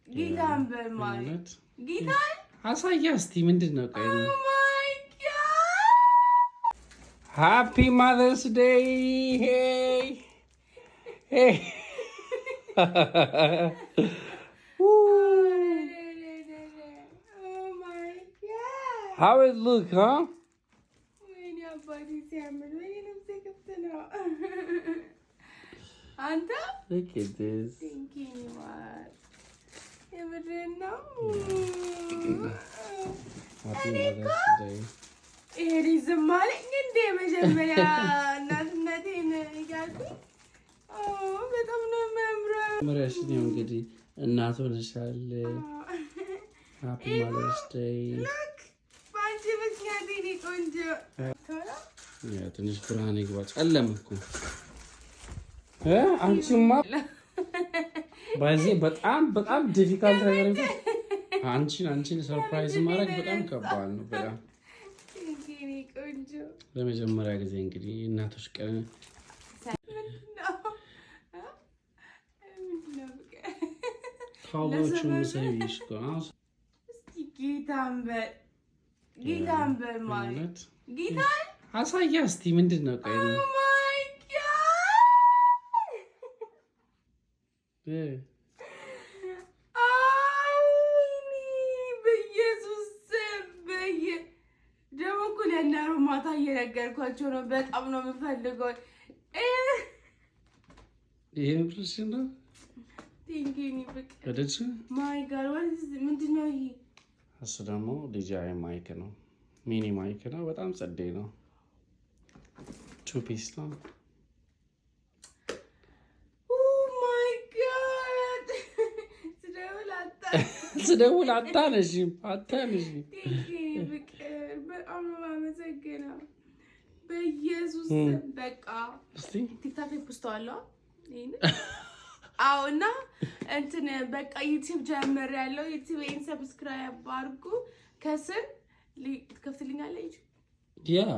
ጌታን በማለት እውነት? ጌታን። አሳያ እስቲ፣ ምንድን ነው? ቆይ። My God! Happy Mother's Day! Hey hey! Oh my God! How it look, huh? ወይኔ አባቴ ሲያምር! ወይኔ ልብሴ ክፍት ነው። አንተ። Look at this. Thank you ማር፣ የምርህን ነው? Happy Mother's Day. ይሄ ልጅ ዝም አለኝ እንዴ? መጀመሪያ እናትነቴን እያልኩኝ በጣም ነው የሚያምረው። መጀመሪያሽ ነው እንግዲህ፣ እናት ሆነሻል። Happy Mother's Day. Look፣ በአንቺ ምክንያት የኔ ቆንጆ። ቶሎ። Yeah፣ ትንሽ ብርሃን ይግባ። ጨለመ እኮ እ አንቺማ በዚህ በጣም በጣም difficult ነገር አንቺን surprise ማድረግ በጣም ከባድ ነው። በጣም። Thank you የኔ ቆንጆ። ለመጀመሪያ ጊዜ እንግዲህ እናቶች ቀን ምንድን ነው? ምንድን ነው ፍቅር? ካውቦቹ ምሰይሽ እኮ አሁን። እስኪ ጌታን በል፣ ጌታን በል ማለት። እውነት? ጌታን። አሳያ እስቲ፣ ምንድን ነው? ቆይ። My God! አይኒ በኢየሱስ ስም ደግሞ እኮ ለእነ ማታ እየነገርኳቸው ነው። በጣም ነው የምፈልገው። ይሄ ምርሽ ነው። Thank you የኔ ፍቅር። ወደድሽው? My God፣ ምንድን ነው ይሄ? እሱ ደግሞ DJI mic ነው። Mini mic ነው። በጣም ጸዴ ነው። Two piece ነው። My God፣ ስደውል አጣ ስደውል አታነሺም፣ አታነሺም። Thank you የኔ ፍቅር፣ በጣም ነው የማመሰግነው። በኢየሱስ ስም በቃ። እስቲ። TikTok ላይ ፖስተዋለሁ ይሄንን። አዎ፣ እና እንትን በቃ YouTube ጀምሬያለሁ። YouTubeኤን subscribe አድርጉ። ከስር ትከፍትልኛለህ? YouTube? Yeah.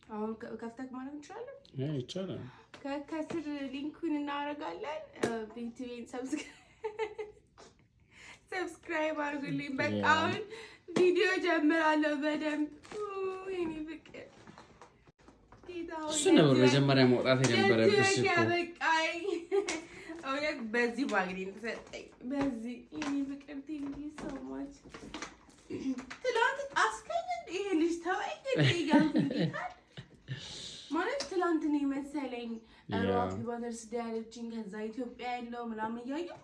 አሁን ከፍተህ ማለት እንችላለን። Yeah፣ ይቻላል። ከስር link ኡን እናደርጋለን። YouTubeኤን subscribe አድርጉልኝ። በቃ አሁን ቪዲዮ ጀምራለሁ በደንብ። የኔ ፍቅር ጌታ ሆይ፣ እሱ ነበር መጀመሪያ መውጣት የነበረብሽ እኮ። ያበቃኝ እውነት በዚህ ማግኔት ሰጠኝ። በዚህ የኔ ፍቅር፣ thank you so much። ትላንት ጣስከኝ እንደ ይሄ ልጅ ተወኝ እንደ እያልኩኝ ጌታን ማለት ትላንት ነው የመሰለኝ። Happy Mother's Day አለችኝ። ከዛ ኢትዮጵያ ያለው ምናምን እያየሁ